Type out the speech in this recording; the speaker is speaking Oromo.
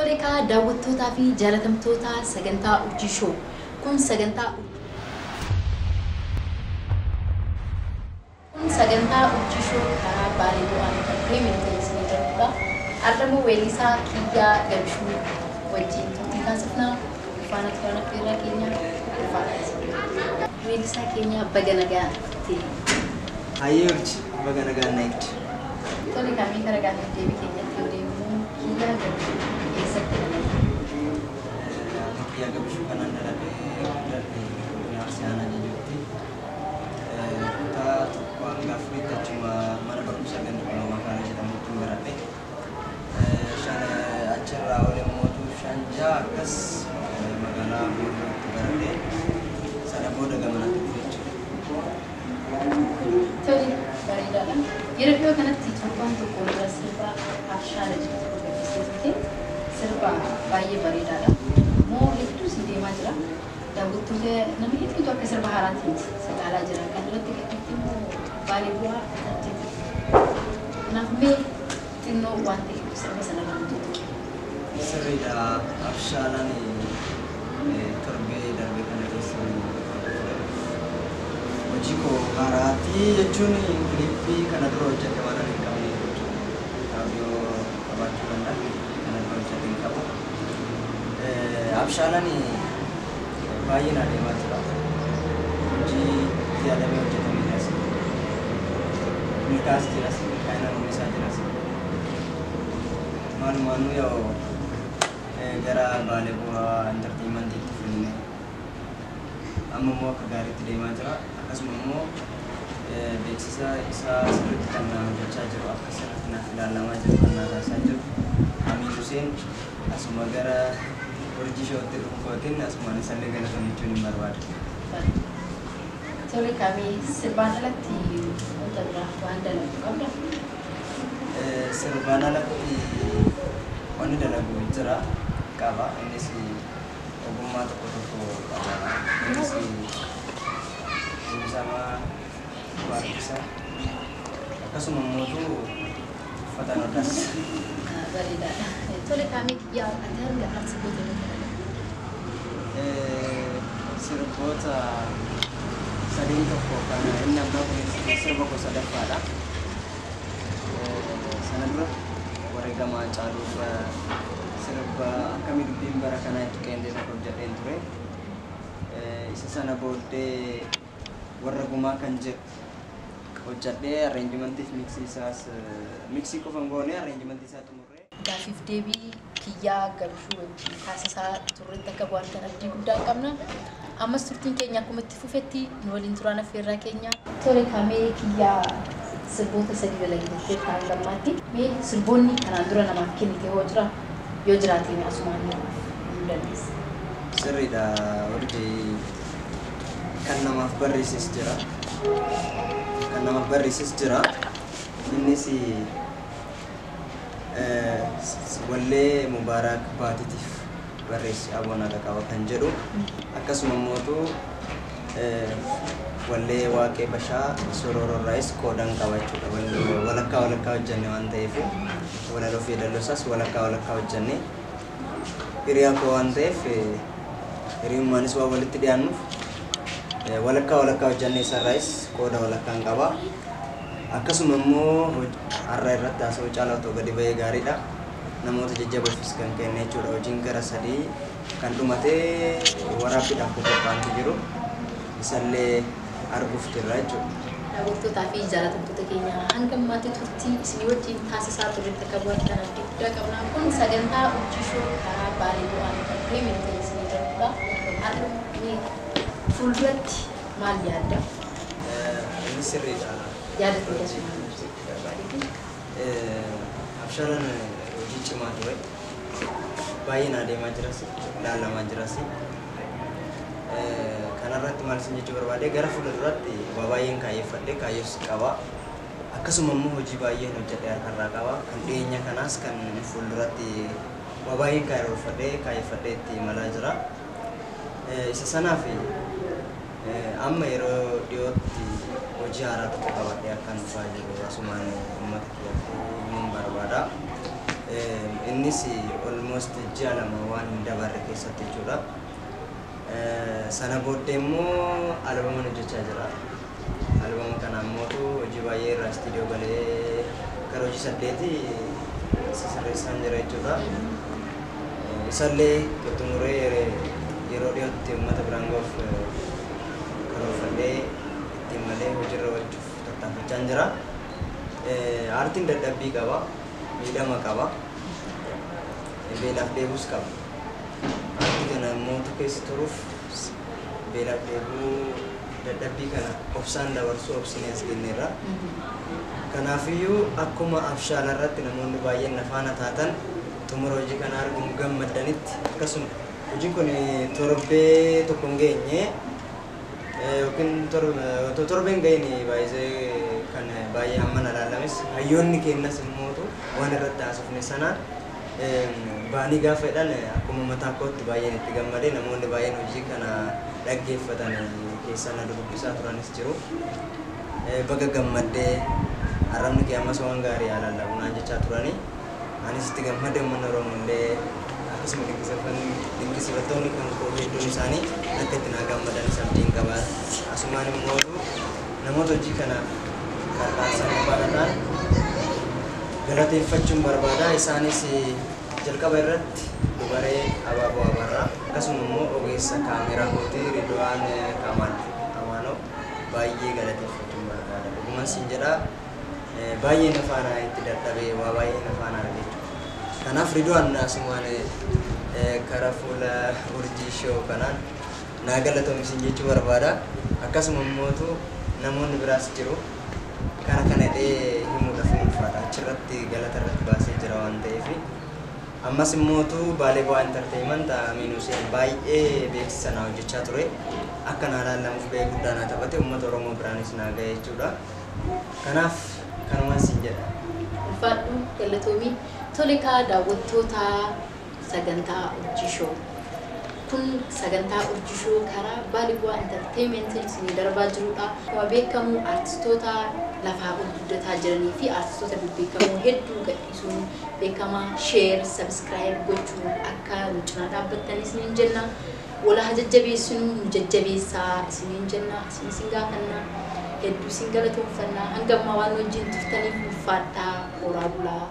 Tole kaa daawwattootaa fi jaalatamtoota sagantaa Urjii Show. Kun sagantaa Urjii Show karaa Baalee Bu'aa Entertainment isinii darbudha. Har'a weellisaa Kiyyaa Gabishuu wajjin turtii taasifna. Faana turan affeerraa keenya ulfaata. Weellisaa keenya baga nagaan dhufte. Hayyee Urji, baga nagaan na eegde. Tole kaamii kara gaaffiif deebii keenyatti yoo deemnu, Kiyyaa Gabishuu eessatti dhalate? Kiyyaa Gabishuu kanaan dhaladhe guddadhe godina Arsii Aanaa Jajjootti. Kutaa 1 hanga 4tti achuma mana barumsaa ganda Qulloomaa Kaanaa jedhamutti baradhe. 5 achirraa ol immoo 5 6 akkas magaalaa Boorootti baradhe. Sana booda gamanatti dhufe jechuudha. Tole, bareedaadha. Yeroo dhiyoo kanatti torbaan tokko dura sirba Abshaala jedhu tokko gadhiistee turte. Sirba baay'ee bareedaadha. Moo hedduu si deemaa jira. Daawwattoota namni hedduutu akka sirba haaraatti miti si ilaalaa jira. Kan irratti gadhiifte immoo Baalee Bu'aa Entertainment. Kanaaf mee xinnoo waan ta'e sirba sanarraa nuti tuqi. Sirriidha. Abshaalaan torbee darbe kana keessa hojii koo haaraatti jechuun kilippii kana dura hojjedhe waan ani hin qabneef jechuudha. Audio qabaachuu danda'a, kilippii kana dura hojjedhe hin qabu. Abshaalaan baay'ee na deemaa jira. Hojii itti yaadamee hojjetamedhas. Milkaa'as jiras, milkaa'ina mul'isaa jiras. Maalumaanuu yoo gara Baalee Bu'aa Entertainmentiitti finne amma immoo akka gaariitti deemaa jira. Akkasuma immoo beeksisa isaa sirriitti kan naa hojjechaa jiru, akka sirriitti naaf ilaalamaa jiru kan naa taasisaa jiru Amiin Huseen, asuma gara Urjii Showtti dhufootiin asumaan isallee galateeffachuun hin barbaada. Tole kaamii, sirbaan alatti wanta biraa waan dalagu qabda? Sirbaan alatti wanni dalagu jira, qaba. Innis ogummaa tokko tokko qaba. Innis dubbisamaa barsiisa. Akkasuma immoo uffata hodhas. Bareedaadha. Tole kaamii kiyyaa, ati hanga har'aatti sirboota meeqa dalagde? Sirboota sadiin tokko kan inni ammaa kun sirba koo sadaffaadha. Sana dura wareegama Caaluu dura sirba akkamii dubbiin bara kanaa itti qeendee tokko hojjedheen ture. Isa sana booddee warra gumaa kan jedhu hojjedhee arrangementii fi mixii isaas, mixii qofa hin goone, arrangementii isaa xumurree. Gaaffiif deebii Kiyyaa Gabishuu wajjin taasisaa turretti akka bu'aartan abdii guddaa qabna. Ammas turtiin keenya akkuma itti fufetti nu waliin turaan affeerraa keenya. Tole kaamee, Kiyyaa, sirboota sadii dalagdee hanga ammaatti. Mee sirboonni kanaan dura namaaf kennite hoo jira? Yoo jiraate mee asumaan namaaf himuu dandeessa. Sirriidha Urjii, kan namaaf barreesses jira. Kan namaaf barreesses jira. Innis wallee Mubaarak Baatitiif barreesse, Aboon Haadha Qaba kan jedhu. Akkasuma immoo wallee Waaqee Bashaa Sorororraayis qoodan qaba jechuudha. Walakkaa walakkaa hojjenne waan ta'eef, walaloo fi yeedaloo isaas walakkaa walakkaa hojjenne, hiriyaa koo waan ta'eef, hiriyummaanis waan walitti dhiyaannuuf, walakkaa walakkaa hojjenne, isarraayis qooda walakkaan qaba. Akkasuma immoo har'a irratti haasa'uu caalaa otoo gadi ba'ee gaariidha. Namoota jajjaboofis kan kenne jechuudha. Hojiin gara sadii kan dhumatee waraabbiidhaaf qophaa'antu jiru. Isallee arguuf jirra jechuudha. Daawwattootaa fi jaalatamtoota keenya, hanga ammaatti turtii isinii wajjin taasisaa turretti akka bu'aattan abdii guddaa qabna. Kun sagantaa Urjii Show karaa Baalee Bu'aa Entertainment isinii darbudha. Har'a mee fuulduratti maal yaadda? Inni sirriidha. Yaada ta'e asumaan ibsachuu barbaadeeti. Abshaalaan hojii cimaa ture. Baay'een adeemaa jiras, ilaalamaa jiras. Kanarratti maal isin jechuu barbaade, gara fuula duraatti waa baay'een kaayyeeffadhe, kaayyoos qaba. Akkasuma immoo hojii baay'een hojjedhe harkarraa qaba. Kan dhiyeenya kanaas kan fuulduratti waa baay'een kaayyeeffadhe, kaayyeeffadhee itti imalaa jira. Isa sanaaf amma yeroo dhiyootti hojii haaraa tokko qabadhee akkan dhufaa jiru asumaan uummata kiyyatti himuun barbaada. Innis almost ji'a 2 waan dabarre keessatti jechuudha. Sana booddee immoo albama hojjechaa jira. Albama kana ammootu hojii baay'ee irraa istiidiyoo galee gara hojii 8 sisirreessaan jira jechuudha. Isallee xumuree yeroo dhiyootti uummata biraan gahuuf karoorfadhee ittiin malee hojiirra oolchuuf tattaafachaa jira. Aartiin dadhabbii qaba, miidhama qaba, beelaaf dheebuus qaba. Aartii kana immoo keessa turuuf beelaaf dheebuu dadhabbii kana obsaan dabarsuu obsinee as geenyeerra. Kanaafiyyuu akkuma abshaala irratti namoonni baay'een na faana taatan xumura hojii kana arguun gammadanitti akkasuma hojiin kun torbee tokko hin geenye yookiin torbee hin gahin baay'isee kan baay'ee hamma na ilaalames hayyoonni keenyas immootu waan irratti haasofne sanaan baanii gaafa jedhan akkuma mataa kootti baay'een itti gammadee namoonni baay'een hojii kana dhaggeeffatan keessaa na dubbisaa turanis jiru. Baga gammaddee arrabni kee ammas waan gaarii haa lallabu naan jechaa turanii anis itti gammadee uummanni Oromoo illee akkasuma dinqisiifattoonni kan koo hedduun isaanii akka itti naa gammadanis abdiin qaba. Asumaan immoo namoota hojii kanaaf qarqaarsa faana ta'an galateeffachuun barbaada. Isaanis jalqaba irratti dubaree Abaaboo Abarraa akkasuma immoo ogeessa kaameraa kootii Ridwaan Kamal Amaanoo baay'ee galateeffachuun barbaada. Dhuguman siin jedhaa baay'ee na faana itti dadhabee waa baay'ee na faana arge jechuudha. Kanaaf Ridwaan asumaan karaa fuula urjii shoo kanaan naa galatoomsin jechuu barbaada. Akkasuma immootu namoonni biraas jiru. Kana kana jedhee himuudhaaf ni ulfaata. Achirratti galata irratti baasee jira waan ta'eef. Ammas immootu Baalee Bu'aa Entertainment Amiin Hussein baay'ee beeksisa naa hojjechaa ture. Akka naa laallamuuf gahee guddaa naa taphate uummata Oromoo biraanis naa gahe jechuudha. Kanaaf kanumaan siin jedha. Ulfaadhu galatoomii tole kaa daawwattoota sagantaa urjii shoo. Kun sagantaa urjii shoo karaa Baalee Bu'aa Entertainmentiin isinii darbaa jirudha. Akkuma beekamu artistoota lafaa ol guddataa jiranii fi artistoota bebbeekamoo hedduu gadhiisuun beekamaa share, subscribe gochuun akka nu cinaa dhaabbattan isiniin jenna. Wal haa jajjabeessinu nu jajjabeessaa isiniin jenna isin isin gaafanna hedduu isin galatoomfanna hanga ammaa waan wajjin turtaniif ulfaadhaa horaa bulaa.